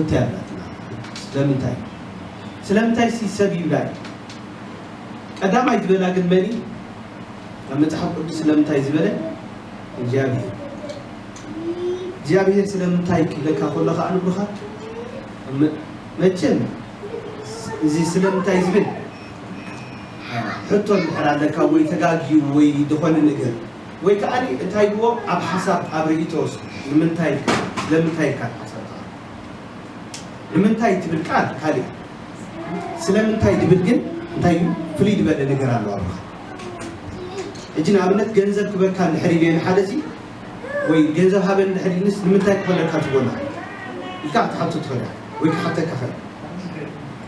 እንታይ ኣላትና? ስለምንታይ? ስለምንታይ ሲ ሰብ ይብላ እዩ? ቀዳማይ ዝበላ ግን መን እዩ? ኣብ መጽሓፍ ቅዱስ ስለምንታይ ዝበለ? እግዚኣብሔር። እግዚኣብሔር ስለምንታይ ክብለካ ከሎ ከኣ ንብሩኻት፣ መ-፣ መቸም እዚ ስለምንታይ ዝብል ሕቶ እንድሕር ኣለካ ወይ ተጋግዩ ወይ ዝኾነ ነገር ወይ ከኣ እንታይ ብዎ ኣብ ሓሳብ ኣብ ርእይቶስ ንምንታይ ስለምንታይ ኢልካ ሓሳብ ንምንታይ ትብል ቃል ካልእ። ስለምንታይ ትብል ግን እንታይ እዩ? ፍልይ ዝበለ ነገር ኣለዋ። ሕጂ ንኣብነት ገንዘብ ክበካ እንድሕር ኢለ ንሓደ ሲ ወይ ገንዘብ ሃበ እንድሕር ኢልንስ ንምንታይ ክኾነካ ትጎና ኢልካ ክትሓቶ ትኽእል ኢኻ። ወይ ክሓተካ ኽእል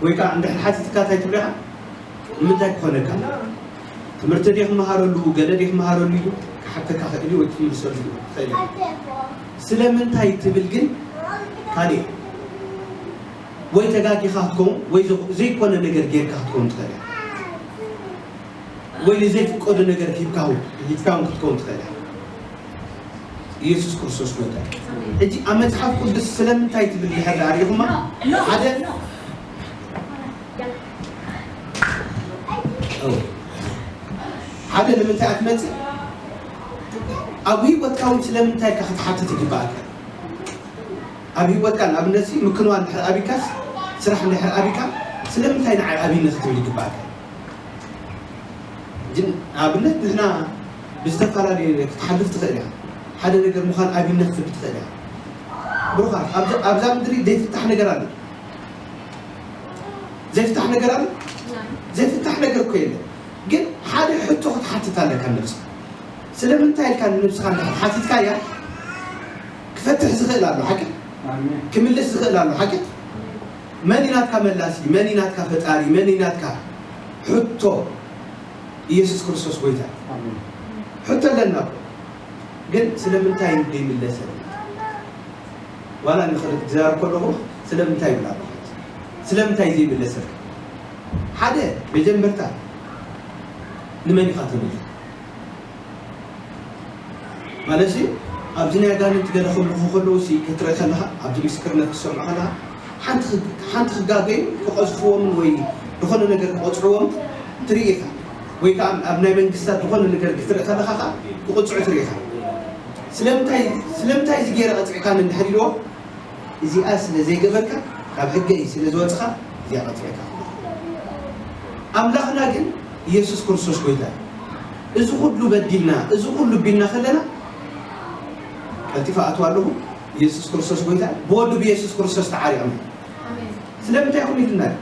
ወይ ከዓ እንድሕር ሓቲትካ እንታይ ትብለካ? ንምንታይ ክኾነካ? ትምህርቲ ዲየ ክመሃረሉ፣ ገለ ዲየ ክመሃረሉ ኢሉ ክሓተካ ኽእል ወይ ክትምልሰሉ ትኽእል ኢኻ። ስለምንታይ ትብል ግን ካልእ ወይ ተጋጊኻ ክትከውን ወይ ዘ-፣ ዘይኮነ ነገር ጌርካ ክትከውን ትኽእል ኢኻ። ወይ ንዘይፍቀዶ ነገር ሂብካ እውን፣ ሂብካ እውን ክትከውን ትኽእል ኢኻ። ኢየሱስ ክርስቶስ ጎይታ እዩ። ሕጂ ኣብ መጽሓፍ ቅዱስ ስለምንታይ ትብል ድሕር ዳኣ ሪኢኹማ ሓደ ሓደ ንምንታይ እያ ትመጽእ? ኣብ ህይወትካ እውን ስለምንታይ ኢልካ ክትሓትት ይግባኣካ። ኣብ ህይወትካ ንኣብነት ምክንዋ እንድሕር ኣቢካስ ስራሕ እንድሕር ኣቢካ ስለምንታይ ንዓይ ኣብኒ ክትብል ይግባኣካ። ግን ኣብነት ንሕና ብዝተፈላለየ ነገር ክትሓልፍ ትኽእል ኢኻ። ሓደ ነገር ምዃን ኣብኒ ክትብል ትኽእል ኢኻ። ብሩኻት ኣብዛ ኣብዛ ምድሪ ዘይፍታሕ ነገር ኣሎ። ዘይፍታሕ ነገር ኣሎ። ዘይፍታሕ ነገር እኮ የለን። ግን ሓደ ሕቶ ክትሓትት ኣለካ ነብስኻ። ስለምንታይ ኢልካ ንነብስኻ እንድሕር ሓቲትካያ ክፈትሕ ዝኽእል ኣሎ ሓቂ። ክምልስ ዝኽእል ኣሎ ሓቂ። መን እዩ ናትካ መላሲ? መን እዩ ናትካ ፈጣሪ? መን እዩ ናትካ ሕቶ? ኢየሱስ ክርስቶስ ጎይታ እዩ። ሕቶ ኣለና እኮ። ግን ስለምንታይ ዘይምለሰ? ዋላ ንኽእል ክዛረብ ከለኹ ስለምንታይ ይብል ኣለኹ? ስለምንታይ ዘይምለሰልካ? ሓደ መጀመርታ ንመን ኢኻ ተመልክ? ማለት ሲ ኣብዚ ናይ ኣጋንንቲ ገለ ክብልኹ ከለዉ ሲ ክትርኢ ከለኻ ኣብዚ ምስክርነት ክትሰምዑ ከለኻ ሓንቲ ክግ-፣ ሓንቲ ክጋገዩ ክቐዝፍዎምን ወይ ዝኾነ ነገር ክቐጽዕዎም ትርኢ ኢኻ። ወይ ከዓ ኣብ ናይ መንግስታት ዝኾነ ነገር ክትርኢ ከለኻ ከዓ ክቕጽዑ ትርኢ ኢኻ። ስለምንታይ፣ ስለምንታይ እዚ ገይረ ቀጺዕካኒ እንድሕር ኢልዎ፣ እዚኣ ስለ ዘይገበርካ ካብ ሕገይ ስለ ዝወጽኻ እዚኣ ቀጺዐካ። ኣምላኽና ግን ኢየሱስ ክርስቶስ ጎይታ እዩ። እዚ ኩሉ በዲልና፣ እዚ ኩሉ ቢልና ከለና ቀልጢፈ ኣትዋ ኣለኹ። ኢየሱስ ክርስቶስ ጎይታ እዩ። ብወዱ ብኢየሱስ ክርስቶስ ተዓሪቕና። ስለምንታይ ኢኹም ኢልና እዩ።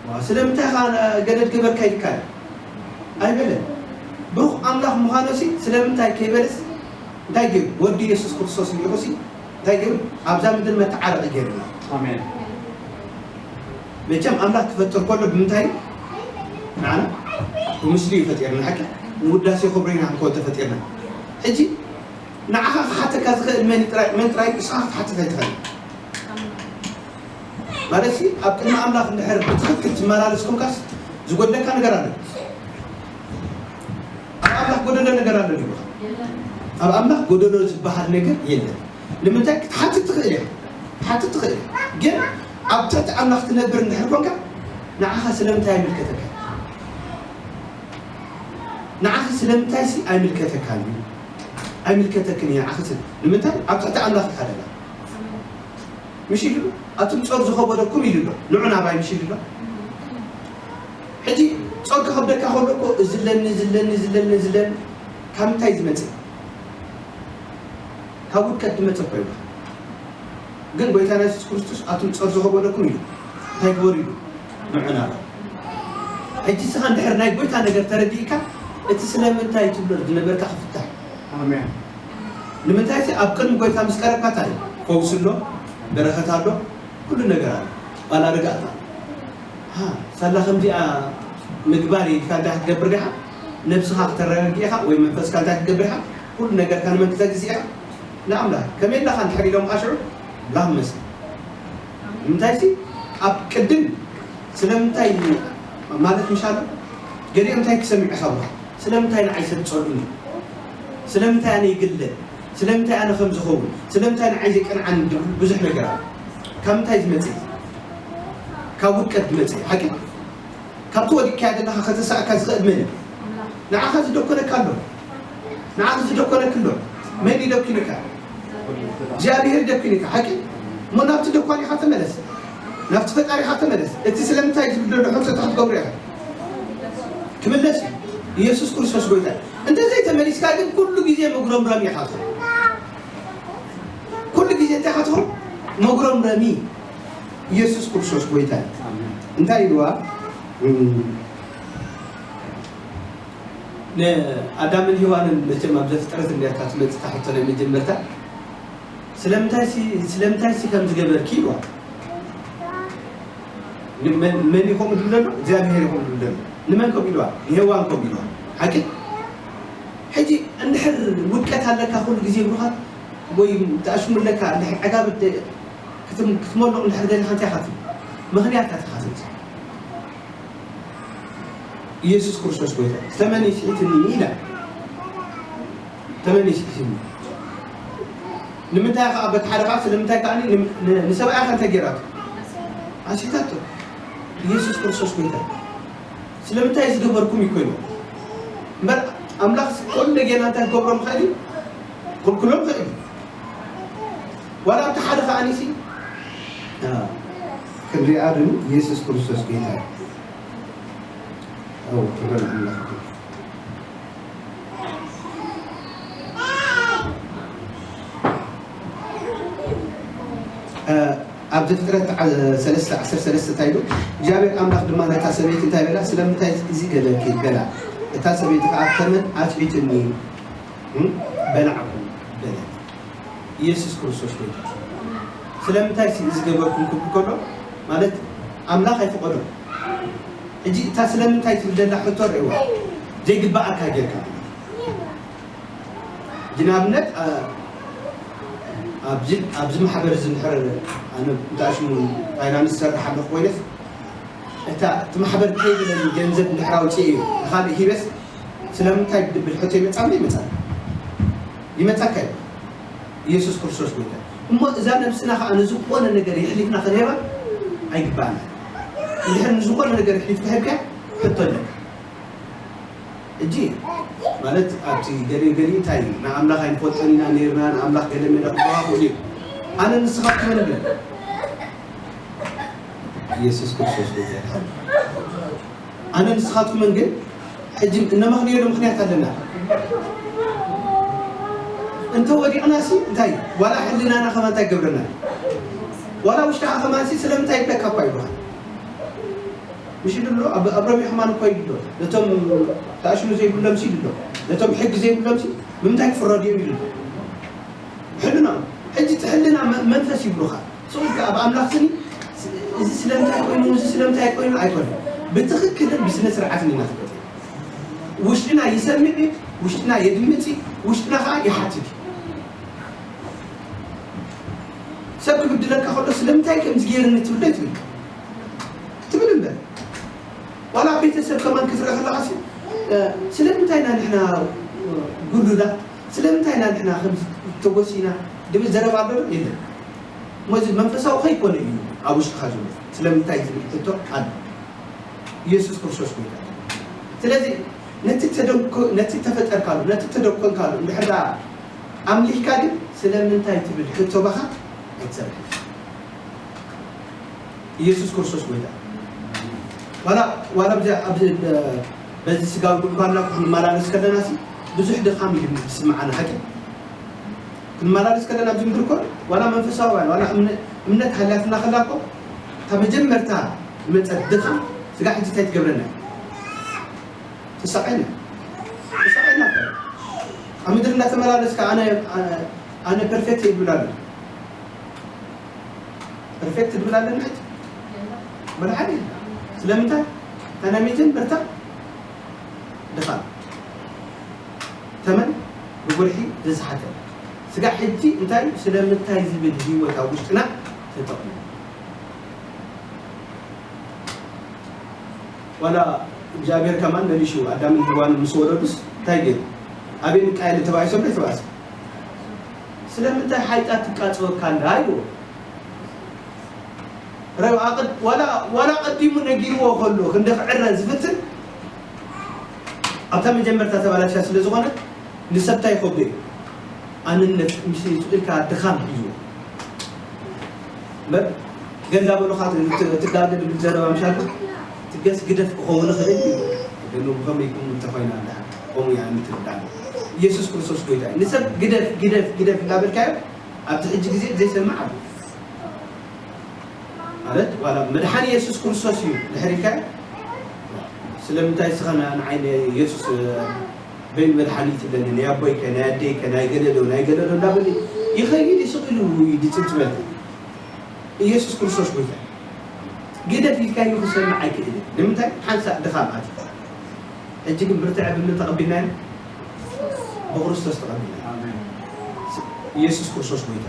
ዋ፣ ስለምንታይ ኸዓ ገለ ዝገበርካ ኢልካ እዩ? ኣይበለን። ብሩኽ ኣምላኽ ምዃኑ ሲ ስለምንታይ ከይበለስ እንታይ ገይሩ? ወዲ ኢየሱስ ክርስቶስ ልኢኹ ሲ እንታይ ገይሩ? ኣብዛ ምድሪ መተዓረቒ ገይሩና። ኣሜን። መቸም ኣምላኽ ክፈጥር ከሎ ብምንታይ? ንዓና ብምስሊ እዩ ፈጢርና። ሓቂ ንውዳሴ ክብሩ ኢና ክንከውን ተፈጢርና። ሕጂ ንዓኻ ክሓተካ ዝኽእል መን ጥራይ፣ መን ጥራይ ንስኻ ክትሓትት ኣይትኽእል። ማለት ሲ ኣብ ቅድሚ ኣምላኽ እንድሕር ብትኽክል ትመላለስ ኮንካስ ዝጎድለካ ነገር ኣሎ። ኣብ ኣምላኽ ጎደሎ ነገር ኣሎ ድዩ? ኣብ ኣምላኽ ጎደሎ ዝበሃል ነገር የለን። ንምንታይ ክትሓትት ትኽእል ኢኻ? ክትሓትት ትኽእል ኢኻ። ግን ኣብ ትሕቲ ኣምላኽ ትነብር እንድሕር ኮንካ ንዓኻ ስለምንታይ ኣይምልከተካ? ንዓኺ ስለምንታይ ሲ ኣይምልከተካን እዩ? ኣይምልከተክን እዩ ንዓኺ ስ-፣ ንምንታይ? ኣብ ትሕቲ ኣምላኽ ኢኻ ደላ። ምሽ ኢሉ ኣሎ። ኣቱም ጾር ዝኸበደኩም ኢሉ ኣሎ። ንዑ ናባይ ምሽ ኢሉ ኣሎ። ሕጂ ጾር ክኸብደካ ከሎ እኮ እዝለኒ፣ እዝለኒ፣ እዝለኒ፣ እዝለኒ ካብ ምንታይ ዝመጽእ? ካብ ውድቀት ዝመጽእ እኮ እዩ። ግን ጎይታና የሱስ ክርስቶስ ኣቱም ጾር ዝኸበደኩም ኢሉ እንታይ ግበሩ ኢሉ? ንዑ ናባይ። ሕጂ ንስኻ እንድሕር ናይ ጎይታ ነገር ተረዲእካ እቲ ስለምንታይ ትብሎ ዝነበርካ ክፍታሕ። ኣሜን። ንምንታይ እቲ ኣብ ቅድሚ ጎይታ ምስ ቀረብካ እንታይ እዩ? ፈውሲ ኣሎ፣ በረኸት ኣሎ፣ ኩሉ ነገር ኣሎ። ዋላ ርጋእታ። ሃ፣ ሳላ ከምዚኣ ምግባር ኢልካ እንታይ ክትገብር ዲኻ? ነብስኻ ክተረጋግእ ኢኻ ወይ መንፈስካ እንታይ ክትገብር ኢኻ? ኩሉ ነገርካ ንመን ክተግዝእ ኢኻ? ንኣምላኽ። ከመይ ኣለኻ እንድሕር ኢሎም ኣሽዑ ላም መስል። ንምንታይ ሲ ኣብ ቅድም ስለምንታይ ማለት ምሻሎ ገሊኦም እንታይ ክሰምዕ ኢኻ ብኻ? ስለምንታይ ንዓይ ሰብ ጸሉኒ? ስለምንታይ ኣነ ይግለ? ስለምንታይ ኣነ ከም ዝኸውን፣ ስለምንታይ ንዓይ ዘይቀንዓኒ ዝብል ብዙሕ ነገር ኣሎ። ካብ ምንታይ ዝመጽእ? ካብ ውድቀት ዝመጽእ ሓቂ። ካብቲ ወዲቅካያ ዘለኻ ከተሳእካ ዝኽእል መን እዩ? ንዓኻ ዝደኮነካ ኣሎ። ንዓኻ ዝደኮነክ ኣሎ። መን ይደኩንካ? እግዚኣብሔር ይደኩንካ ሓቂ። እሞ ናብቲ ደኳን ኢኻ ተመለስ። ናብቲ ፈጣሪኻ ተመለስ። እቲ ስለምንታይ ዝብል ዘሎ ሕቶታት ክትገብሮ ኢኻ። ክምለስ እዩ። ኢየሱስ ክርስቶስ ጎይታ እዩ። እንተዘይተመሊስካ ግን ኩሉ ግዜ መጉረምረም ኢኻ ትኾን። ኩሉ ግዜ እንታይ ኢኻ ትኾን? መጉረምረሚ። ኢየሱስ ክርስቶስ ጎይታ እዩ። እንታይ ኢልዋ? እም፣ ንኣዳምን ሄዋንን መቸም ኣብ ዘፍጥረት እንዲያ እታ ትመጽእ እታ ሕቶ ናይ መጀመርታ፣ ስለምንታይ ሲ-፣ ስለምንታይ ሲ ከም ዝገበርኪ ኢልዋ። ን-፣ መን፣ መን እዩ ከምኡ ዝብል ዘሎ? እግዚኣብሔር እዩ ከምኡ ዝብል ዘሎ። ንመን ከምኡ ኢልዋ? ንሄዋን ከምኡ ኢልዋ። ሓቂ? ሕጂ እንድሕር ውድቀት ኣለካ ኩሉ ግዜ ብሩኻት ወይ ተኣሽሙ ኣለካ፣ እንድሕር ዕጋብ ደ-፣ ክትም-፣ ክትመልቕ እንድሕር ደሊኻ እንታይ ኢኻ ትብል? ምኽንያታት ኢኻ ትምጽእ። ኢየሱስ ክርስቶስ ጎይታ፣ "ተመን ይስሒትኒ" ኢላ። ተመን ይስሒትኒ። ንምንታይ ከኣ በቲ ሓደ ከኣ ስለምንታይ ከኣ ን-፣ ን-፣ ንሰብኣያ ከ እንታይ ገይራቶ? ኣስሒታቶ። ኢየሱስ ክርስቶስ ጎይታ። ስለምንታይ ዝገበርኩም እዩ ኮይኑ? እምበር ኣምላኽ ኩሉ ጌና እንታይ ክገብሮ ምኽእል እዩ? ክልክሎ ምኽእል እዩ። ዋላ ኣብቲ ሓደ ከኣ ንሲ፣ አ፣ ክንሪኣ ድን ኢየሱስ ክርስቶስ ጎይታ እዩ። ኣው፣ ክብር ንኣምላኽ ይኹን። እ፣ ኣብ ዘፍጥረት ዓ-፣ ሰለስተ ዓሰርተ ሰለስተ እንታይ ኢሉ? እግዚኣብሔር ኣምላኽ ድማ ነታ ሰበይቲ እንታይ በላ? "ስለምንታይ እዚ ገበርኪ?" በላ። እታ ሰበይቲ ከኣ፣ "ተመን ኣስሒትኒ፣ እም፣ በላዕኩ" በለት። ኢየሱስ ክርስቶስ ጎይታ። ስለምንታይ ሲ-፣ እዚ ገበርኩም ክብል ከሎ፣ ማለት ኣምላኽ ኣይፈቐዶን። ሕጂ እታ ስለምንታይ ትብል ዘላ ሕቶ ርእይዋ፣ ዘይግብኣካ ጌርካ። ሕጂ ንኣብነት፣ ኣ-፣ ኣብዚ፣ ኣብዚ ማሕበር እዚ እንድሕር ኣነ እንዳ ሽሙ ፋይናንስ ዝሰርሕ ኣለኹ ኮይነስ፣ እታ፣ እቲ ማሕበር ከይብለኒ ገንዘብ እንድሕር ኣውፅኤ እዩ ንኻልእ ሂበስ፣ ስለምንታይ ድብል ሕቶ ይመጻኒ? ይመጻኒ። ይመጻካ እዩ። ኢየሱስ ክርስቶስ ጎይታ። እሞ እዛ ነብስና ኸዓ ንዝኾነ ነገር የሕሊፍና ክንህባ ኣይግባእና። እንድሕር ንዝኾነ ነገር የሕሊፍካ ሂብካ ሕቶ ኣለካ። ሕጂ ማለት ኣብቲ ገሊኡ ገሊኡ እንታይ እዩ? ንኣምላኽ ኣይንፈልጦን ኢና ነይርና፣ ንኣምላኽ ገለ ሜላ ክበሃኹ እዩ። ኣነ ንስኻትኩም ንብል። ኢየሱስ ክርስቶስ ጎይታ እዩ። ኣነ ንስኻትኩምን ግን ሕጂ እነመኽንየሉ ምኽንያት ኣለና። እንተ ወዲቕና ሲ እንታይ? ዋላ ሕልናና ከማን እንታይ ገብረና? ዋላ ውሽጥኻ ከማን ሲ ስለምንታይ ይብለካ እኳ ይብሃል። ምሽ ይብሎ፣ ኣብ፣ ኣብ ሮሜ ከማን እኮ ይብሎ። ነቶም ተኣሽሙ ዘይብሎም ሲ ይብሎ። ነቶም ሕጊ ዘይብሎም ሲ ብምንታይ ክፍረዱ እዮም ይብሎ። ሕልና፣ ሕጂ እቲ ሕልና መ-፣ መንፈስ ይብሉኻ። ስቕ ኢልካ ኣብ ኣምላኽ ስኒ፣ ስ-፣ እዚ ስለምንታይ ኮይኑ፣ እዚ ስለምንታይ ኮይኑ ኣይኮነን። ብትኽክልን ብስነ ስርዓትን ኢና ንፈልጥ። ውሽጥና ይሰምዕ እዩ፣ ውሽጥና የድምፅ እዩ፣ ውሽጥና ኸዓ ይሓትት እዩ። ሰብ ክብድለካ ከሎ ስለምንታይ ከምዚ ገይርኒ ትብሎ ይትብል። ትብል እምበር። ዋላ ቤተሰብ ከማን ክትርኢ ከለኻ ሲ፣ እ፣ ስለምንታይ ኢና ንሕና፣ እ፣ ጉሉላት? ስለምንታይ ኢና ንሕና ከምዚ ተጎሲና? ድብል ዘረባ ኣሎ ዶ? የለን። እሞ እዚ መንፈሳዊ ከይኮነ እዩ ኣብ ውሽጥኻ ዘሎ። ስለምንታይ ዝብል ሕቶ ኣሎ። ኢየሱስ ክርስቶስ ጎይታ። ስለዚ ነቲ ተደኮ-፣ ነቲ ተፈጠርካሉ፣ ነቲ ተደኮንካሉ እንድሕር ደኣ ኣምሊኽካ ግን ስለምንታይ ትብል ሕቶ ባኻ ኣይትሰርሕን። ኢየሱስ ክርስቶስ ጎይታ። ዋላ፣ ዋላ ብዚ፣ ኣብዚ፣ እ፣ በዚ ስጋዊ ድንኳንና ክንመላለስ ከለና ሲ ብዙሕ ድኻም እዩ ዝስምዓና ሓቂ። ክንመላለስ ከለና ኣብዚ ምድሪ እኮ ዋላ መንፈሳውያን፣ ዋላ እምነ-፣ እምነት ሃልያትና ከላ እኮ እታ መጀመርታ ዝመጸት ድኻም ስጋ ሕጂ እንታይ ትገብረና? ትሳቐየና። ትሳቐየና እኮ። ኣብ ምድሪ እንዳተመላለስካ ኣነ፣ ኣነ፣ ኣነ ፐርፌክት እየ ይብል ኣሎ። ፐርፌክት ትብል ኣለና ሕጂ? ወላ ሓደ የለን። ስለምንታይ? እታ ናይ መጀመርታ ድኻም። ተመን ብጉርሒ ዝሰሓተ። ስጋዕ ሕጂ እንታይ ስለምንታይ ዝብል ህይወት ኣብ ውሽጥና ተጠቕሙ። ዋላ እግዚኣብሔር ከማን መሊሹ ኣዳምን ሄዋንን ምስ ወለዱስ እንታይ ገይሩ? ኣበይ ንቃየል ተባኢሶም ዶ ተባእሰ? ስለምንታይ ሓይጣ ትቃጸወካ ኣላ? ይብሎ። ረብ ኣቕድ-፣ ዋላ፣ ዋላ ቀዲሙ ነጊርዎ ከሎ ክንዲ ክዕረ ዝፍትን፣ ኣብታ መጀመርታ ተባላሽያ ስለ ዝኾነ፣ ንሰብታ ይኸብዶ እዩ። ኣንነት፣ ምስ ኢልካ ድኻም ሒዝዎ። እምበር፣ ገንዳ በሉኻ ት-፣ ት-፣ ትጋገ ድብል ዘረባ ምሻልካ፣ ትገስ ግደፍ ክኸውን ይኽእል እዩ። ገንዱ ብኸመይ ይኩን እንተኾይና እንዳ፣ ከምኡ እያ እንትርዳእ። ኢየሱስ ክርስቶስ ጎይታ እዩ። ንሰብ ግደፍ፣ ግደፍ፣ ግደፍ እንዳበልካዮ፣ ኣብቲ ሕጂ ግዜ ዘይሰምዕ ኣሎ። ማለት፣ ዋላ መድሓኒ ኢየሱስ ክርስቶስ እዩ ድሕር ኢልካዮ፣ ስለምንታይ እስኻ ን-፣ ንዓይ ንኢየሱስ፣ እ፣ በይኑ መድሓኒ ትብለኒ፣ ናይ ኣቦይከ፣ ናይ ኣደይከ፣ ናይ ገለዶ፣ ናይ ገለዶ እንዳበለ ይኸይድ፣ ይስቕ ኢሉ ይድጽብ ትበልካ። ኢየሱስ ክርስቶስ ጎይታ እዩ። ግደፍ ኢልካዮ ክሰምዕ ኣይክእልን። ንምንታይ? ሓንሳእ ድኻም ኣትዩ። ሕጂ ግን ብርትዐ ብምን ተቐቢልናዮ? ብክርስቶስ ተቐቢልና። ኣሜን። ኢየሱስ ክርስቶስ ጎይታ።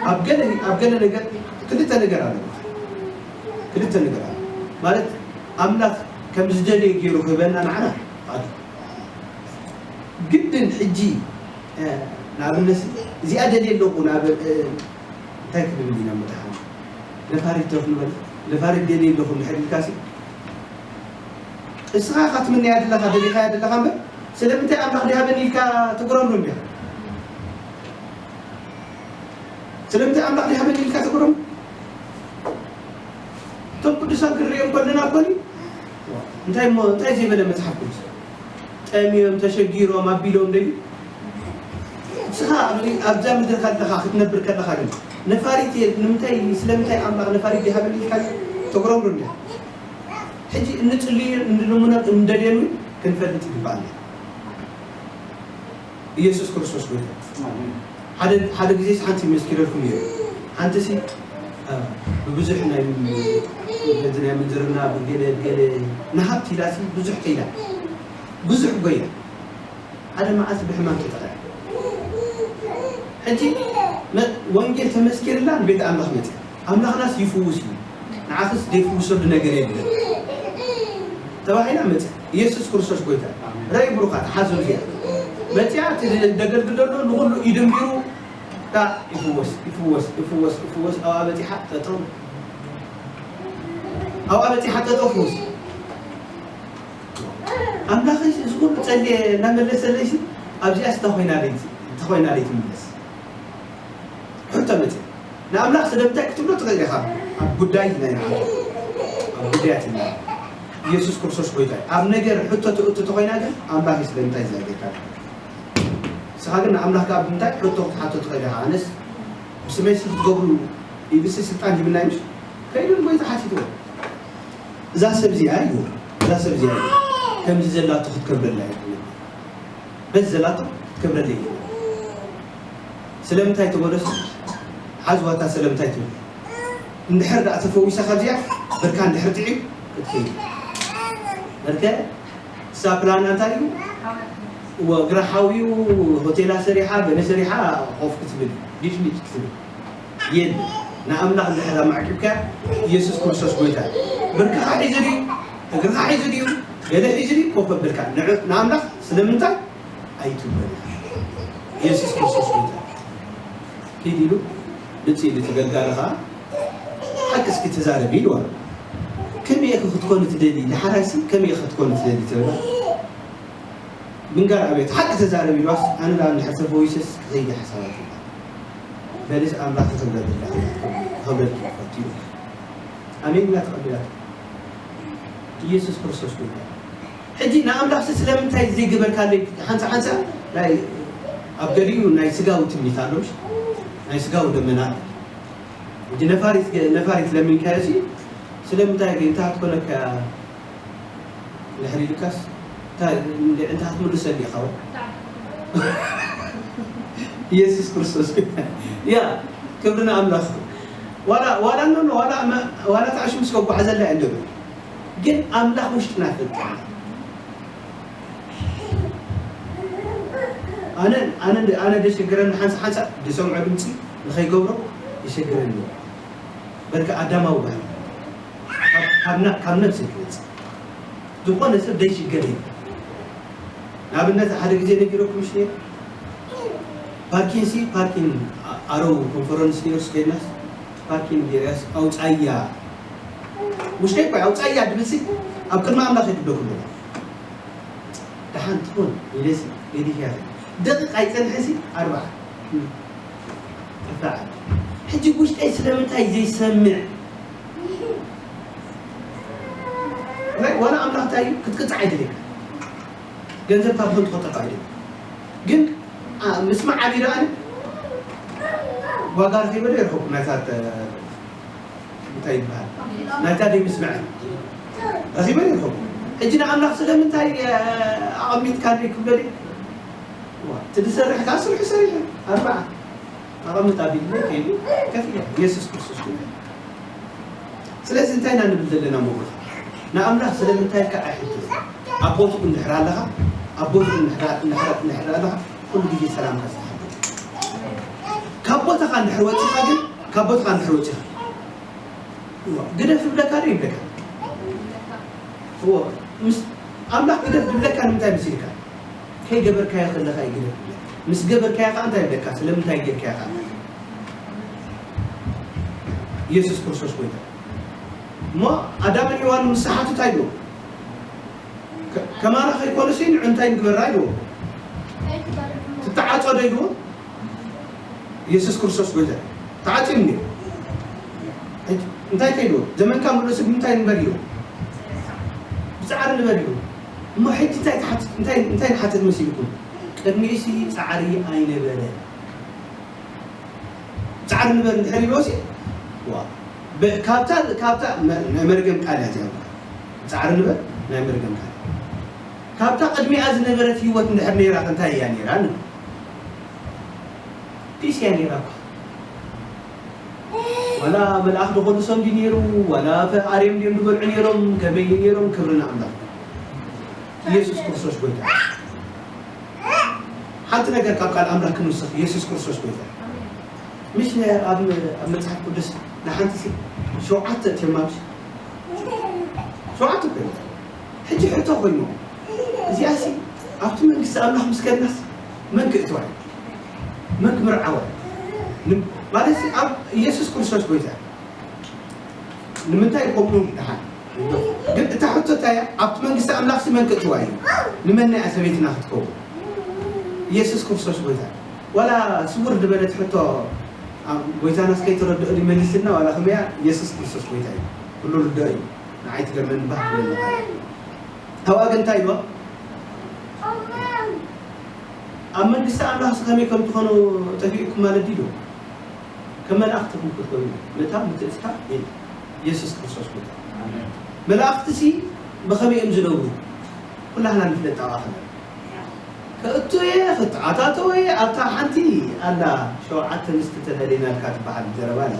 ኣብ ገለ፣ ኣብ ገለ ነገር ክልተ ነገር ኣሎ። ክልተ ነገር ኣሎ። ማለት ኣምላኽ ከም ዝደለየ ገይሩ ክህበና ንዓና ፍቓዱ። ግድን ሕጂ፣ እ፣ ንኣብነት እዚኣ ደልየ ኣለኹ ናብ፣ እ፣ እንታይ ክብል ኢና መድሓኒ? ነፋሪት ዶ ክንበል? ነፋሪት ደልየ ኣለኹ እንድሕር ኢልካሲ፣ እስኻ ኢኻ ትምነያ ዘለኻ፣ ደሊኻያ ዘለኻ እምበር፣ ስለምንታይ ኣምላኽ ድሃበኒ ኢልካ ትጉረምርም ዲኻ? ስለምንታይ ኣምላኽ ድሃበኒ ኢልካ ትጉረም? እቶም ቅዱሳን ክንሪኦም ከለና እኮ፣ እንታይ እሞ፣ እንታይ ዘይበለ መጽሓፍ ቅዱስ? ጠምዮም፣ ተሸጊሮም፣ ኣቢሎም ደዩ? ንስኻ ኣብዚ፣ ኣብዛ ምድሪ ከለኻ፣ ክትነብር ከለኻ ግን ነፋሪት እየ፣ ንምንታይ፣ ስለምንታይ ኣምላኽ ነፋሪት ይሃበኒ ኢልካ ተጉረምርም ዲኻ? ሕጂ እንጽልዮ፣ እንልምኖ፣ እንደልየሉ ክንፈልጥ ይግባኣና። ኢየሱስ ክርስቶስ ጎይታ። ኣሜን። ሓደ፣ ሓደ ግዜ ሓንቲ መስኪረልኩም እየ። ሓንቲ ሲ፣ አ፣ ብብዙሕ ናይ፣ በዚ ናይ ምንዝርና፣ ብገለ፣ ገለ ንሃብቲ ኢላ ሲ ብዙሕ ከይዳ። ብዙሕ ጎያ። ሓደ መዓልቲ ብሕማም ተጠቕዐ። ሕጂ መ-፣ ወንጌል ተመስኪርላ ንቤት ኣምላኽ መጽያ። ኣምላኽናስ ይፍውስ እዩ። ንዓኽስ ዘይፍውሰሉ ነገር የለን። ተባሂላ መጽያ። ኢየሱስ ክርስቶስ ጎይታ። ኣሜን። ራእይ ብሩኻት፣ ሓዙ እዚኣ። መጽያ እቲ ደገልግል ዘሎ ንኹሉ ኢዱ ኣንቢሩ፣ ታ ይፍወስ፣ ይፍወስ፣ ይፍወስ፣ ይፍወስ፣ ኣብኣ በጺሓ ጠጠው። ኣብኣ በጺሓ ጠጠው ፍውስ። ኣምላኸይ እዚ ኩሉ ጸልየ እናመለሰለይ ሲ፣ ኣብዚኣስ እንታይ ኮይና ለይቲ፣ እንታይ ኮይና ለይቲ ምለስ? ሕቶ መጽእ። ንኣምላኽ ስለምንታይ ክትብሎ ትኽእል ኢኻ። ኣብ ጉዳይ ናይ ንዓኻ፣ ኣብ ጉዳያት ኢና። ኢየሱስ ክርስቶስ ጎይታ እዩ። ኣብ ነገር ሕቶ ትእቱ ተኾይና ግን፣ ኣምላኽ እዩ ስለምንታይ ዘርጌካ? ንስኻ ግን ንኣምላኽ ካብ ምንታይ ሕቶ ክትሓቶ ትኽእል ኢኻ። ኣነስ ብስመይ ሲ ክትገብሩ ኢሉሲ ስልጣን ሂብናይ ምሽ? ከይዱ ንጎይታ ሓቲትዎ። እዛ ሰብ እዚኣ እዩ፣ እዛ ሰብ እዚኣ እዩ። ከምዚ ዘላቶ ክትከብረላ እዩ። በዚ ዘላቶ ክትከብረለይ እዩ። ስለምንታይ ተበለሱ? ሓዝዋታ ስለምንታይ ትብል? እንድሕር ደኣ ተፈዊሳ ካብዚኣ፣ በርካ እንድሕር ጥዒም ክትከይድ። በርከ እሳ ፕላና እንታይ እዩ? እወ፣ እግራ ሓውዩ ሆቴላ ሰሪሓ፣ ገለ ሰሪሓ ኮፍ ክትብል፣ ዲፍኒት ክትብል። የለ። ንኣምላኽ እንድሕር ኣማዕቂብካ፣ ኢየሱስ ክርስቶስ ጎይታ። ብርክኻ ሒዙ ድዩ? እግርኻ ሒዙ ድዩ? ገለ ሒዙ ድዩ? ኮፍ ኣበልካ። ንዕ-፣ ንኣምላኽ ስለምንታይ ኣይትውበል ኢኻ? ኢየሱስ ክርስቶስ ጎይታ። ኪድ ኢሉ፣ ምጽእ ኢሉ፣ እቲ ገልጋሊ ኸኣ፣ ሓቂ እስኪ ተዛረቢ ኢልዋ። ከመይ ኢኺ ክትኮኒ ትደሊ? ደሓራይሲ ከመይ ኢኺ ክትኮኒ ትደሊ? ትብላ። ምንጋር ኣቤት፣ ሓቂ ተዛረብ ኢልዋስ፣ ኣነ ደኣ እንድሕር ተፈዊሰስ ክኸይድ ሓሳባት የለን። በልስ ኣምላኽ ክብረልካ፣ ክብረልኪ ይፈቱ እዩ። ኣሜን ኢላ ተቐቢላቶ። ኢየሱስ ክርስቶስ ጎይታ። ሕጂ ንኣምላኽሲ ስለምንታይ ዘይገበርካለይ? ሓንሳ፣ ሓንሳ ናይ፣ ኣብ ገሊኡ ናይ ስጋዊ ትምኒት ኣሎ፣ ምሽ? ናይ ስጋዊ ደመና ኣሎ። ሕጂ ነፋሪት፣ ነፋሪት ለሚንካዮ ሲ፣ ስለምንታይ ግን እንታይ ክትኮነካ ድሕሪ ኢሉካስ፣ እንታይ፣ እንታይ ክትምልሰሉ ኢኻ? ኢየሱስ ክርስቶስ። ያ፣ ክብሪ ንኣምላኽ። ዋላ፣ ዋላ፣ ኖ፣ ኖ፣ ዋላ፣ ዋላ ተዓሽሙ እስከ ጓዕዘላ እየ እንደብል። ግን ኣምላኽ ውሽጥና ይፈልጥ። ኣነ፣ ኣነ፣ ኣነ ደሸግረኒ ሓንሳ፣ ሓንሳ ዝሰምዖ ድምፂ ንኸይገብሮ ይሸግረኒ። በልከ ኣዳማዊ ባህሪ። ካብ፣ ካብ ነ-፣ ካብ ነብሲ ትመጽእ። ዝኾነ ሰብ ዘይሽገር የለን። ንኣብነት ሓደ ግዜ ነጊረኩም ምሽ ነይረ? ፓርኪንሲ፣ ፓርኪን ኣረው ኮንፈረንስ ኒውዮርክ ከይድናስ ፓርኪንግ ኤርያስ ኣውፃያ ውሽጠይ እኮ ኣውፃያ ድብልሲ ኣብ ቅድሚ ኣምላኽ የድብለኩ ኣለኹ። ደሓን ትኾን ኢለሲ ገዲፍያ ደቂቕ ኣይፀንሐሲ ኣርባዓ ተፋዓል። ሕጂ ውሽጠይ ስለምንታይ ዘይሰምዕ ዋላ ኣምላኽ እንታይ እዩ ክትቅፃዕ ኣይደለካ። ገንዘብ ካብ ከንቱ ከጠፋ ኣይደለ ግን ምስማዕ ዓቢ ደኣነ ዋጋ ረኺበ ዶ ይረኸብኩ ናይታት እንታይ ይበሃል ናይታ ደይ ምስምዐ ረኺበ ዶ ይረኸብኩ። ሕጂ ንኣምላኽ ስለምንታይ ኣቐሚጥካ ደይ ክብሎ ደይ እቲ ዝሰርሕ ከዓ ስርሑ ሰሪሑ ኣርባዓ ኣቐምጥ ኣቢልለ ከይዱ ከፊለ ኢየሱስ ክርስቶስ ክብለ። ስለዚ እንታይ ኢና ንብል ዘለና ምሁር ንኣምላኽ ስለምንታይ ከ ኣይሕትት ኣብ ቦትኡ እንድሕር ኣለኻ ኣብ ቦትኡ እንድሕር ኣለኻ ኩሉ ግዜ ሰላምካ ዝተሓበ ካብ ቦታኻ እንድሕር ወፂኻ ግን ካብ ቦታኻ እንድሕር ወፂኻ ግደፍ ይብለካ ዶ ይብለካ? ምስ ኣምላኽ ግደፍ ዝብለካ ንምንታይ መሲልካ? ከይገበርካዮ ከለኻ እዩ ግደፍ ዝብለካ። ምስ ገበርካዮ ከዓ እንታይ ይብለካ? ስለምንታይ ጌርካዮ ከዓ? ኢየሱስ ክርስቶስ ጎይታ። እሞ ኣዳምን ሔዋን ምስ ሰሓቱ እንታይ ኢልዎ? ከማና ከይኮኑሲ ንዑ እንታይ ንግበራ ኢልዎ? ትተዓጾ ዶ ኢልዎ? ኢየሱስ ክርስቶስ ጎይታ ተዓጺዩ እንድዩ። ሕጂ እንታይ ከይድዎ? ዘመንካ ምሉእ ስብ እንታይ ንበር ኢልዎ? ብጻዕሪ ንበር ኢልዎ። እሞ ሕጂ እንታይ ትሓትት? እንታይ እንታይ ንሓትት መሲልኩም? ቅድሚኡሲ ጻዕሪ ኣይነበረን። ጻዕሪ ንበር እንድሕር ኢልዎሲ ዋ ብ- ካብታ ካብታ መ- ናይ መርገም ቃል እያ እዚኣ። ጻዕሪ ንበር ናይ መርገም ቃል። ካብታ ቅድሚኣ ዝነበረት ህይወት እንድሕር ነይራ እንታይ እያ ነይራ ንብል? ፒስ እያ ነይራ እኳ። ዋላ መልኣኽ ድኾኑ ሰም ድዩ ነይሩ ዋላ ኣርዮም ድዮም ዝበልዑ ነይሮም ከመይ ድዩ ነይሮም ክብሪ ንኣምላኽ። ኢየሱስ ክርስቶስ ጎይታ። ሓንቲ ነገር ካብ ቃል ኣምላኽ ክንውስኽ ኢየሱስ ክርስቶስ ጎይታ። ምሽ ኣብ ኣብ መጽሓፍ ቅዱስ ንሓንቲ ሲ ሸውዓተ እትዮም ኣብዚ ሸውዓተ እኮ እዮም። ሕጂ ሕቶ ኮይኑ እዚኣሲ ኣብቲ መንግስቲ ኣምላኽ ምስ ከድናስ መን ክእትዋ እዩ? መን ክምርዓዋ እዩ? ማለት ኣብ ኢየሱስ ክርስቶስ ጎይታ ንምንታይ ከምኡ ደሓን ግን እታ ሕቶ እንታይ እያ? ኣብቲ መንግስቲ ኣምላኽሲ መን ክእትዋ እዩ? ንመን እያ ሰበይትና ክትከውን? ኢየሱስ ክርስቶስ ጎይታ ዋላ ስውር ዝበለት ሕቶ ጎይታናስ ከይተረድኦ ይመልስልና ዋላ ከመያ ኢየሱስ ክርስቶስ ጎይታ እዩ። ኩሉ ርድኦ እዩ። ንዓይ ትገርመኒ ባህ ትብለኒ። ታዋግ እንታይ ኢልዋ? ኣብ መንግስቲ ኣምላኽሲ ከመይ ከም ትኾኑ ጠፊእኩም ማለት ድዩ? ከም መላእኽቲ ኢኹም ክትኮኑ ነታ ምትእትታ የለ። ኢየሱስ ክርስቶስ ጎይታ። መላእኽትሲ ብኸመይ እዮም ዝነብሩ? ኩላህና ንፍለጥ ኣብኣ ከለና። ከእቱ እየ፣ ክተኣታተው እየ፣ ኣብታ ሓንቲ ኣላ ሸውዓተ ኣንስቲ ተደሊናልካ ትበሃል ዘረባ ኣላ።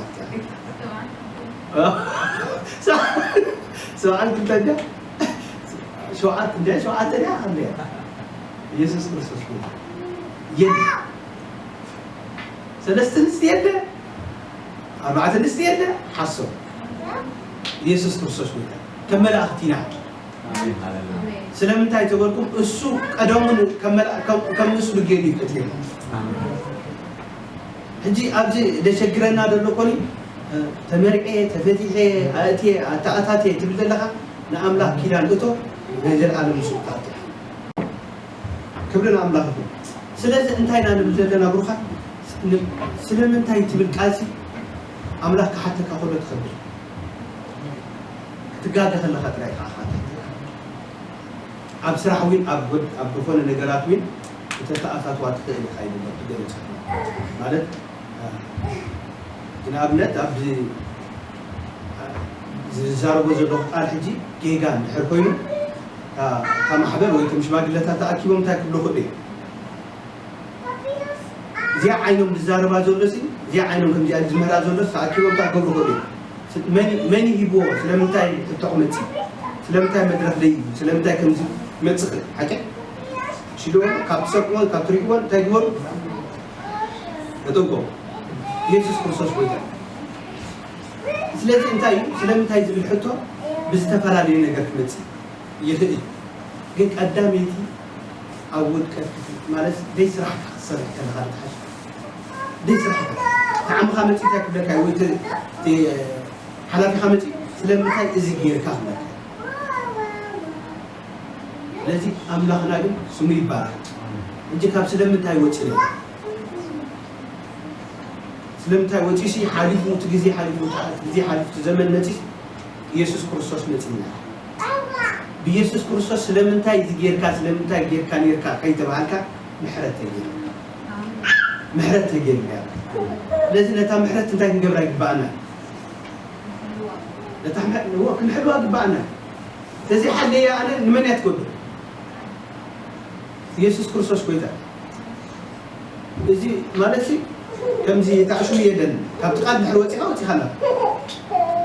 ሰብዓን ክልተ ድያ? ሸውዓተ እንድያ ሸውዓተ ድያ? ኣንድያ? ኢየሱስ ክርስቶስ ጎይታ። የለ። ሰለስተ ኣንስቲ የለ፣ ኣርባዕተ ኣንስቲ የለ፣ ሓሶት። ኢየሱስ ክርስቶስ ጎይታ። ከም መላእኽቲ ኢና። ስለምንታይ ተበልኩም እሱ ቀደሙ ከም መልኣ- ከም- ከም ምስሉ ገይሩ ይፍለጥ ነይሩ። ሕጂ ኣብዚ ደሸግረና ዘሎ ኮኒ ተመርዔ ተፈቲሐ ኣእትየ ኣተኣታትየ ትብል ዘለኻ ንኣምላኽ ኪዳን እቶ ናይ ዘለኣለም ምስኡ ትኣቱ። ክብሪ ንኣምላኽ ይኹን። ስለዚ እንታይ ኢና ንብል ዘለና ብሩኻት? ን- ስለምንታይ ትብል ቃልሲ ኣምላኽ ክሓተካ ከሎ ትኸብር ክትጋገ ከለኻ ጥራይ ከዓ ክሓተካ ኣብ ስራሕ እውን ኣብ ወድ ኣብ ዝኾነ ነገራት እውን ከተተኣታትዋ ትኽእል ኢኻ ይብል ትገልጽ ማለት ንኣብነት ኣብዚ ዝዛረቦ ዘለኹ ቃል ሕጂ ጌጋ እንድሕር ኮይኑ እታ ማሕበር ወይ እቶም ሽማግለታት ተኣኪቦም እንታይ ክብሉ ክእሉ እዮም እዚኣ ዓይኖም ዝዛረባ ዘሎ ሲ እዚኣ ዓይኖም ከምዚኣ ዝምህራ ዘሎ ተኣኪቦም እንታይ ክገብሩ ክእሉ እዮም መን መን ሂብዎ ስለምንታይ ሕቶ ክመፅእ ስለምንታይ መድረክ ደይ ስለምንታይ ከምዚ መፅእ ሓቂ ሽዶ ካብ ትሰምዕዎ ካብ ትሪእዎ እንታይ ግበሩ ተጠንቀቁ ኢየሱስ ክርስቶስ ጎይታ ስለዚ እንታይ እዩ ስለምንታይ ዝብል ሕቶ ብዝተፈላለዩ ነገር ክመፅእ ይኽእል ግን ቀዳመይቲ ኣብ ውድቀት ማለት ደይ ስራሕካ ክትሰርሕ ከለኻ ትሓሽ ደይ ስራሕካ ዓምኻ መጺእ እንታይ ክብለካ እዩ? ወይ እቲ፣ እቲ ሓላፊኻ መጺእ ስለምንታይ እዚ ጌርካ ክብለካ እዩ። ስለዚ ኣምላኽና ግን ስሙ ይባረክ። እንጂ ካብ ስለምንታይ ወጺኡ? ስለምንታይ ወጺኡሲ ሓሊፉ፣ እቲ ግዜ ሓሊፉ፣ እቲ ግዜ ሓሊፉ፣ እቲ ዘመን መጺኡሲ ኢየሱስ ክርስቶስ መጺኡና። ብኢየሱስ ክርስቶስ ስለምንታይ እዚ ጌርካ፣ ስለምንታይ ጌርካ ኔርካ ከይተባሃልካ ምሕረት ተገይሩ። ምሕረት ተገይሩ። ስለዚ ነታ ምሕረት እንታይ ክንገብራ ይግባኣና? ነታ ምሕረት እዎ ክንሕልዋ ይግባኣና። ስለዚ ሓለያ ኣነ ንመን እያ ትጎድእ? ኢየሱስ ክርስቶስ ጎይታ። እዚ ማለት ሲ ከምዚ ታዕሽሙ የለን። ካብቲ ቃል ድሕሪ ወፂኻ ወፂኻ ኣላ።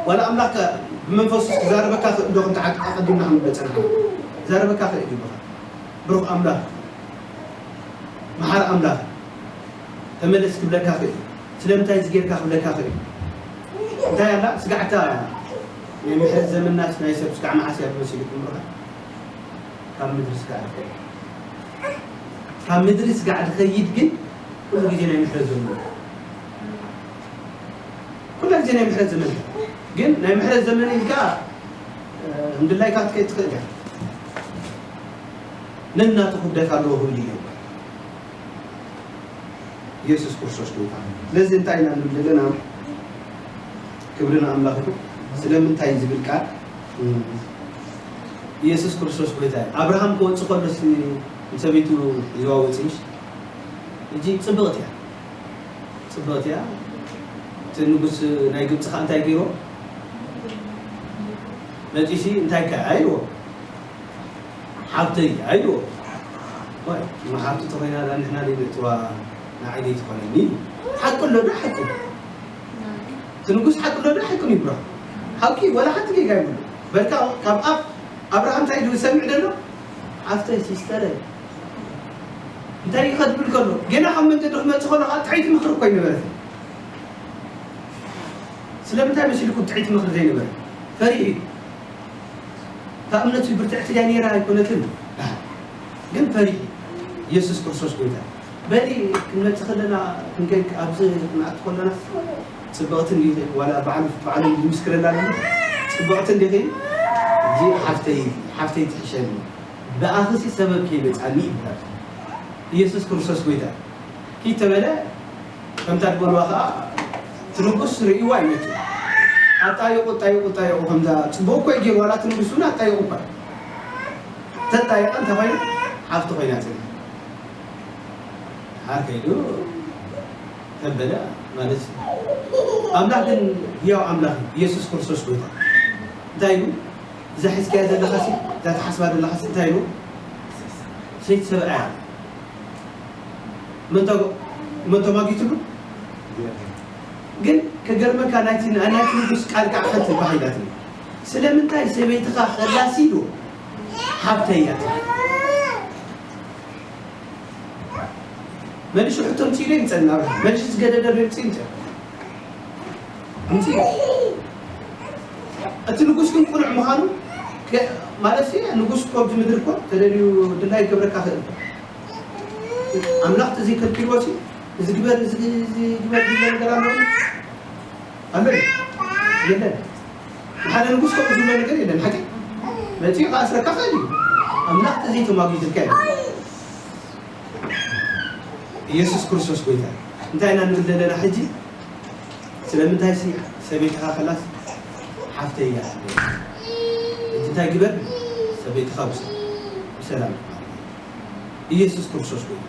ዋላ ኣምላኽ ከ ብመንፈሱ ክዛረበካ ክእል ዶ? ክንተ ዓዲ ኣቐዲምና ክንበፅና ክዛረበካ ክእል እዩ። ብኻ ብሩኽ ኣምላኽ፣ መሓር ኣምላኽ፣ ተመለስ ክብለካ ክእል። ስለምንታይ እዚ ጌርካ ክብለካ ክእል። እንታይ ኣላ ስጋዕታ? ናይ ምሕረት ዘመናት ናይ ሰብ ስጋዕ መዓስ እያ መሲልኩም ብኻ? ካብ ምድሪ ስጋዕ ድኸይድ፣ ካብ ምድሪ ስጋዕ ድኸይድ ግን ኩሉ ግዜ ናይ ምሕረት ዘመን፣ ኩሉ ግዜ ናይ ምሕረት ዘመን። ግን ናይ ምሕረት ዘመን ኢልካ እንድላይካ ክትከይድ ትኽእል እያ። ነናቱ ክብደት ኣለዎ ክብል እዩ። ኢየሱስ ክርስቶስ ጎይታ። ስለዚ እንታይ ኢና ንብል ዘለና? ክብሪ ንኣምላኽ ይኹን። ስለምንታይ ዝብል ቃል፣ እም፣ ኢየሱስ ክርስቶስ ጎይታ እዩ። ኣብርሃም ክወጽእ ከሎስ ንሰበይቱ ሒዝዋ ወጺኡስ? ሕጂ ጽብቕቲ እያ። ጽብቕቲ እያ። እቲ ንጉስ ናይ ግብጺ ኸኣ እንታይ ገይርዎ? መጺኡሲ እንታይ ከ ኣይዎ? ሓብተይ ኣይዎ። ወይ፣ እሞ ሓብቲ ተኾይና ዳ ንሕና ደይ ነእትዋ ንዓይ ደይ ትኾነኒ? ሓቂ ኣሎ ዶ ሓቂ? እቲ ንጉስ ሓቂ ኣሎ ዶ ሓቂ ይብሎ? ሓቂ ወላ ሓንቲ ጌጋ ይብሉ። በልካ ካብ ኣፍ ኣብርሃም እንታይ ድብል ሰምዕ ደሎ? ሓፍተይ፣ ሲስተረይ፣ እንታይ እዩ ከድብል ከሎ? ገና ካብ መንገዲ ክመጽእ ከሎ ኸዓ ጥዕይቲ ምኽሪ እኮ ይነበረት። ስለምንታይ መሲልኩም ጥዕይቲ ምኽሪ ዘይነበረ? ፈሪሑ እዩ። እታ እምነቱ ብርትዕቲ ድያ ነይራ? ኣይኮነትን። ግን ፈሪሑ። ኢየሱስ ክርስቶስ ጎይታ። በሊ ክንመጽእ ከለና፣ ክንከይድ፣ ኣብዚ ክንኣቱ ከለና፣ ጽብቕቲ እንዲኺ፣ ዋላ ባዕሉ፣ ባዕሉ ይምስክረላ ኣሎ። ጽብቕቲ እንዲኺ፣ እዚ ሓፍተይ፣ ሓፍተይ ትሕሸኒ። ብኣኽሲ ሰበብ ከይመጻኒ ይብላል። ኢየሱስ ክርስቶስ ጎይታ። ኪድ ተበለ፣ ከምታ ዝበልዋ ኸዓ፣ እቲ ንጉስ ርእይዋ እዩ መጺኡ። ኣጣየቑ፣ ኣጣየቑ፣ ኣጣየቑ፣ ከምዛ ጽቡቕ እኮ እዩ ገይሩ፣ ዋላ እቲ ንጉስ እውን ኣጣየቑ እኳ። ተጣየቐ፣ እንታይ ኮይና? ሓፍቲ ኮይና ጽንሕ። ሓር ከይዱ ተበለ ማለት እዩ። ኣምላኽ ግን ህያው ኣምላኽ እዩ፣ ኢየሱስ ክርስቶስ ጎይታ። እንታይ ኢሉ? እዛ ሒዝካያ ዘለኻሲ፣ እዛ ትሓስባ ዘለኻሲ እንታይ ኢሉ? ሰይቲ ሰብኣያ። መን ተጎ-፣ መን ተማጊትሉ? ግን ከገርመካ ናይቲ፣ ናይቲ ንጉስ ቃል ከዓ ሓንቲ ባህ ኢላትኒ። ስለምንታይ ሰበይትኻ ከላሲ ኢሉ ሓብተይ እያ ትብል? መሊሱ ሕቶ ኣምጺኡ ዶ ይምጸና? መሊሱ ዝገደደ ዶ ይምጽእ ይምጸእ? ኣምጺኡ። እቲ ንጉስ ግን ቅኑዕ ምዃኑ ከ-፣ ማለት ሲ ንጉስ እኮ ኣብዚ ምድሪ እኮ ተደልዩ ድላይ ክገብረካ ክእል እኮ። ኣምላኽ ተዘይከልኪልዎ ሲ እዚ ግበር፣ እዚ፣ እዚ ግበር ዝብሎ ነገር ኣሎ? ኣሎ? የለን። ንሓደ ንጉስ ከምኡ ዝብሎ ነገር የለን። ሓቂ መጺኡ ክኣስረካ ክእል እዩ። ኣምላኽ ተዘይተማጒዙልካ የለን። ኢየሱስ ክርስቶስ ጎይታ እዩ። እንታይ ኢና ንብል ዘለና ሕጂ? ስለምንታይ ሲ ሰበይትኻ ከላስ ሓፍተይ እያ ትብል? ሕጂ እንታይ ግበር? ሰበይትኻ ውሰድ። ብሰላም። ኢየሱስ ክርስቶስ ጎይታ።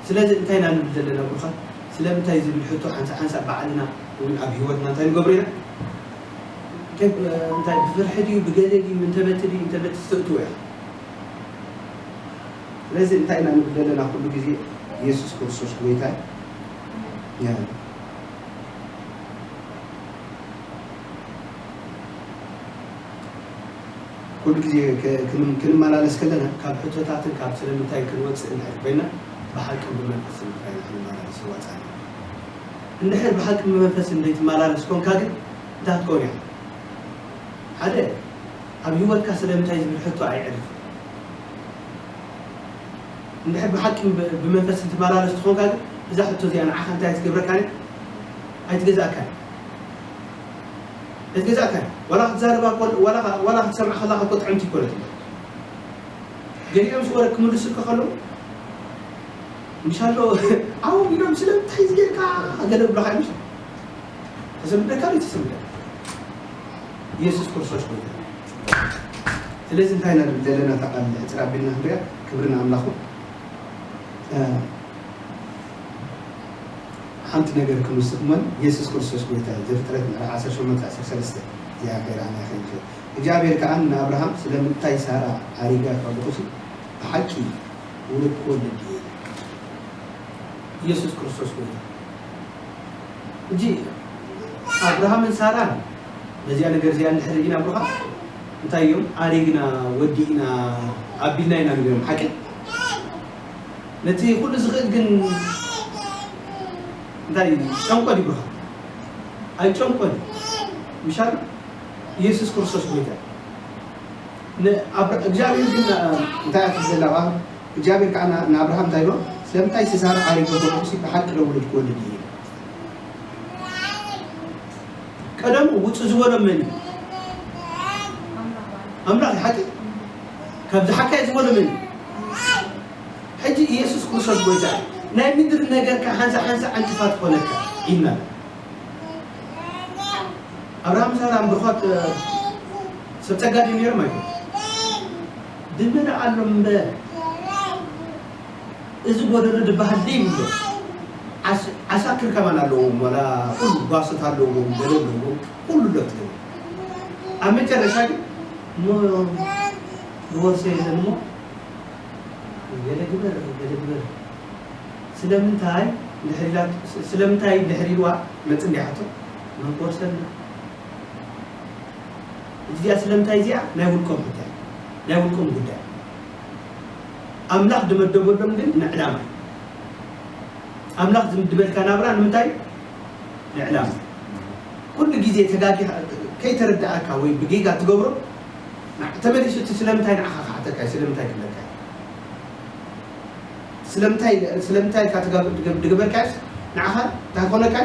ስለዚ እንታይ ኢና ንብል ዘለና ብሩኻት? ስለምንታይ ዝብል ሕቶ ሓንሳእ ሓንሳእ ባዕልና እውን ኣብ ህይወትና እንታይ ንገብሮ ኢና? ከ-፣ እንታይ ብፍርሒ ድዩ፣ ብገለ ድዩ፣ እንተበቲ ድዩ፣ እንተበቲ ዝተእትዎ እያ። ስለዚ እንታይ ኢና ንብል ዘለና ኩሉ ግዜ? ኢየሱስ ክርስቶስ ጎይታ እያ። ኩሉ ግዜ ከ-፣ ክንም-፣ ክንመላለስ ከለና ካብ ሕቶታትን ካብ ስለምንታይ ክንወፅእ እንድሕር ኮይና ብሓቅን ብመንፈስን ጥራይ ኢና ክንመላለስ የዋፅኣና። እንድሕር ብሓቅን ብመንፈስን ዘይትመላለስ ኮንካ ግን እንታይ ክትከውን ኢኻ? ሓደ፣ ኣብ ህይወትካ ስለምንታይ ዝብል ሕቶ ኣይዕርፍን። እንድሕር ብሓቂ ብ-፣ ብመንፈስ እንትመላለስ ትኾንካ ግን እዛ ሕቶ እዚኣ ንዓኻ እንታይ ኣይትገብረካን? ኣይትገዛእካን። ኣይትገዛእካን። ዋላ ክትዛረባ ኮል-፣ ዋላ፣ ዋላ ክትሰምዓ ከላኻ እኮ ጥዕምቲ ይኮነት። ገሊኦም ዝወረ ክምልሱልካ ከለዉ፣ ምሻሎ፣ ዓው ኢሎም ስለምንታይ እዚ ጌርካ? ገለ ብሎኻ እዮም። ተሰምደካ ዶ ተሰምደካ? ኢየሱስ ክርስቶስ ጎይታ። ስለዚ እንታይ ኢና ንብል ዘለና? እታ ቃል ሕጽር ኣቢልና ክንሪኣ፣ ክብሪ ንኣምላኹ። እ፣ ሓንቲ ነገር ክምስክመን፣ ኢየሱስ ክርስቶስ ጎይታ እዩ። ዘፍጥረት ምዕራፍ ዓሰርተ ሸሞንተ ዓሰርተ ሰለስተ እዚኣ ከይረኣና ይኽእል እዩ። እግዚኣብሔር ከኣ ንኣብርሃም፣ "ስለምንታይ ሳራ ኣሪጋ ካብ ብኹሲ ብሓቂ ውሉድ ክወልድ ድየ?" ኢየሱስ ክርስቶስ ጎይታ። ሕጂ ኣብርሃምን ሳራን በዚኣ ነገር እዚኣ እንድሕር ኢና ብሩኻ እንታይ እዮም? ኣሪግና፣ ወዲእና፣ ኣቢልና ኢና ንብሎም። ሓቂ? ነቲ ኩሉ ዝኽእል ግን እንታይ ጨንቆ ድዩ ብሩኻ? ኣይጨንቆን። ምሻል ኢየሱስ ክርስቶስ ጎይታ። ን-፣ ኣብ-፣ እግዚኣብሔር ግን፣ እ፣ እንታይ እያ ትብል ዘላ? ኣብ-፣ እግዚኣብሔር ከዓ ን-፣ ንኣብርሃም እንታይ ኢሎ? "ስለምንታይ ሳራ ኣሪጎ ከለኹሲ ብሓቂ ዶ ውሉድ ክወልድ እዩ?" ኢሉ። ቀደሙ ውፁ ዝበሎ መን እዩ? ኣምላኽ እዩ። ሓቂ? ካብ ዝሓካይ ዝበሎ መን እዩ? ሕጂ ኢየሱስ ክርስቶስ ጎይታ እዩ። ናይ ምድሪ ነገርካ ሓንሳ ሓንሳ ዕንቅፋት ትኾነካ ኢልና። ኣብርሃም ሳራ ብርኾት፣ እ፣ ሰብ ጸጋ ድዩ ነይሮም ኣይኮኑ? ድመና ኣሎም እምበር። እዚ ጎደሎ ድበሃል ደይ ይብሎ። ዓስ-፣ ዓሳክር ከማን ኣለዎም፣ ወላ ኩሉ ጓሶት ኣለዎም፣ ገለ ኣለዎም፣ ኩሉ ኣሎ ትገቡ። ኣብ መጨረሻ ግን እሞ ዝወርሶ የለን እሞ ገለ ግበር፣ ገለ ግበር። ስለምንታይ ድሕር ኢላ-፣ ስለምንታይ ድሕር ኢልዋ መጽ እንዲሓቶ መን ክወርሰልና? እዚኣ ስለምንታይ እዚኣ ናይ ውልቆም ሕቶ እያ። ናይ ውልቆም ጉዳይ። ኣምላኽ ዝመደበሎም ግን ንዕላማ እዩ። ኣምላኽ ዝምድበልካ ናብራ ንምንታይ? ንዕላማ። ኩሉ ግዜ ተጋጊኻ ከይተረዳእካ ወይ ብጌጋ ትገብሮ፣ ና-፣ ተመሊሱ እቲ ስለምንታይ ንዓኻ ክሓተካ እዩ፣ ስለምንታይ ክብለካ እዩ። ስለምንታይ፣ ስለምንታይ ኢልካ ትጋብ-፣ ድገ-፣ ድገበርካዮስ ንዓኻ እንታይ ኮነካ?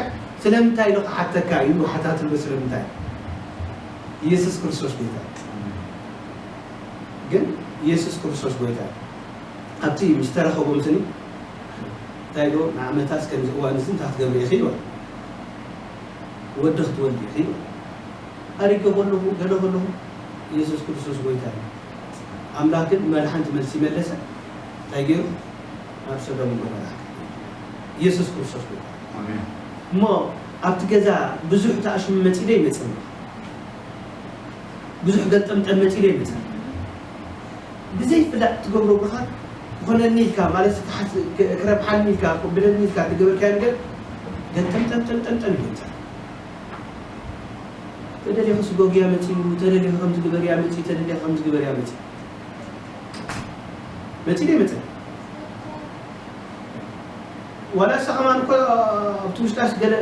ስለምንታይ ኢሉ ክሓተካ እዩ፣ ሓታትሉ ስለምንታይ? ኢየሱስ ክርስቶስ ጎይታ። ግን ኢየሱስ ክርስቶስ ጎይታ። ኣብቲ ምስ ተረኸቦም ስኒ፣ እንታይ ኢልዎ? ንዓመታስ ከምዚ እዋን እዚ እንታይ ክትገብሪ ኢኺ? ኢልዎ። ወዲ ክትወልዲ ኢኺ? ኢልዎ። ኣሪገ ከለኹ፣ ገለ ከለኹ፣ ኢየሱስ ክርስቶስ ጎይታ እዩ። ኣምላኽ ግን መድሓንቲ መልሲ መለሰ። እንታይ ገይሩ? ናብ ሰዶም ጎመራ። ኢየሱስ ክርስቶስ ጎይታ። ኣሜን። እሞ ኣብቲ ገዛ ብዙሕ ተኣሽሙ መጺኡ ዶ ይመጽእ? ብዙሕ ገጠምጠም መጺኡ ዶ ይመጽእ? ብዘይፍላጥ ትገብሮ ብርኻት ክኾነኒ ኢልካ፣ ማለት ክሓስ-፣ ክ-፣ ክረብሓኒ ኢልካ፣ ክብለኒ ኢልካ ትገበርካዮ ነገር ገጠምጠምጠምጠምጠም ይመጽእ። ተደሊኹ ስጎግያ መጺኡ፣ ተደሊኹ ከምዚ ግበርያ መጺኡ፣ ተደሊኹ ከምዚ ግበርያ መጺኡ። መጺኡ ዶ ይመጽእ? ዋላ ንሳ ከማን እኮ ኣብቲ ውሽጣስ ገለ፣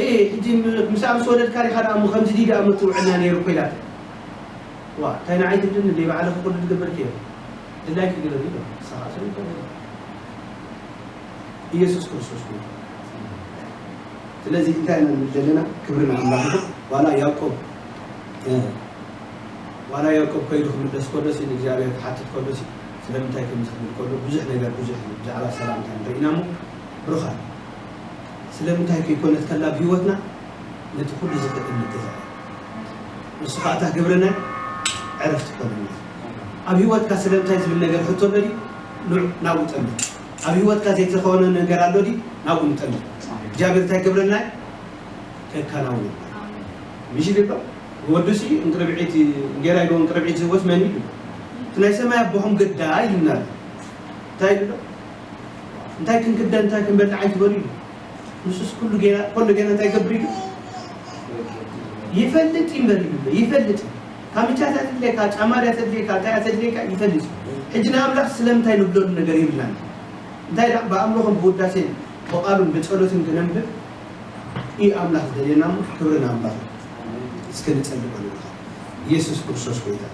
"እይ፣ ሕጂ ም-፣ ምሳኣ ምስ ወለድካ ዲኻ ደኣ እሞ ከምዚ ድዩ ደኣ እሞ ትውዕልና ነይሩ እኮ?" ኢላታ። ዋ፣ እንታይ ንዓይ ትብልኒ? ደይ ባዕልኺ ኩሉ ትገብርኪ እየ። ድላይኪ ግበሪ ኢሎ። ንሳ ኸዓ ሰሚዕቶ ኢየሱስ ክርስቶስ ጎይታ። ስለዚ እንታይ ኢና ንብል ዘለና? ክብሪ ንኣምላኽ ይኹን። ዋላ ያዕቆብ፣ እ፣ ዋላ ያዕቆብ ከይዱ ክምለስ ከሎሲ፣ ንእግዚኣብሔር ክሓትት ከሎሲ፣ ስለምንታይ ከምዚ ክብል ከሎ፣ ብዙሕ ነገር፣ ብዙሕ ብዛዕባ ሰላምታ ንርኢ ኢና እሞ፣ ብሩኻት፣ ስለምንታይ ከይኮነት ከላ ብህይወትና፣ ነቲ ኩሉ ዝኽእል ንገዛእ። ንሱ ኸኣ እታ ግብርና ዕረፍቲ ኮነና። ኣብ ህይወትካ ስለምንታይ ዝብል ነገር ሕቶ ኣሎ ድዩ? ንዑ፣ ናብኡ ጠምት። ኣብ ህይወትካ ዘይተኸወነ ነገር ኣሎ ድዩ? ናብኡ ንጠምት። እግዚኣብሔር እንታይ ክገብረልና? ከከናውነልና። ምሽ ይብል ዶ? ወዱሲ እንቅርብዒት፣ እንጌራ ኢልዎ እንቅርብዒት ዝህቦስ መን እዩ? እቲ ናይ ሰማይ ኣቦኹም ግዳ ኢሉና ኣሎ። እንታይ ኢሉ ኣሎ? እንታይ ክንክደን፣ እንታይ ክንበልዕ ኣይትበሉ ኢሉ። ንሱስ ኩሉ ጌና፣ ኩሉ ጌና እንታይ ይገብር ኢሉ? ይፈልጥ እዩ እምበር ኢሉ ኣሎ። ይፈልጥ። ካምቻ እያ ተድልየካ፣ ጫማ እያ ተድልየካ፣ እንታይ እያ ተድልየካ? ይፈልጥ። ሕጂ ንኣምላኽ ስለምንታይ ንብለሉ ነገር የብልናን። እንታይ ደኣ ብኣምልኾን ብውዳሴን ብቓሉን ብጸሎትን ክነንብብ እዩ ኣምላኽ ዝደልየና እሞ፣ ክብሪ ንኣምላኽ። እስከ ንጸልእ በሉ። ኢየሱስ ክርስቶስ ጎይታ።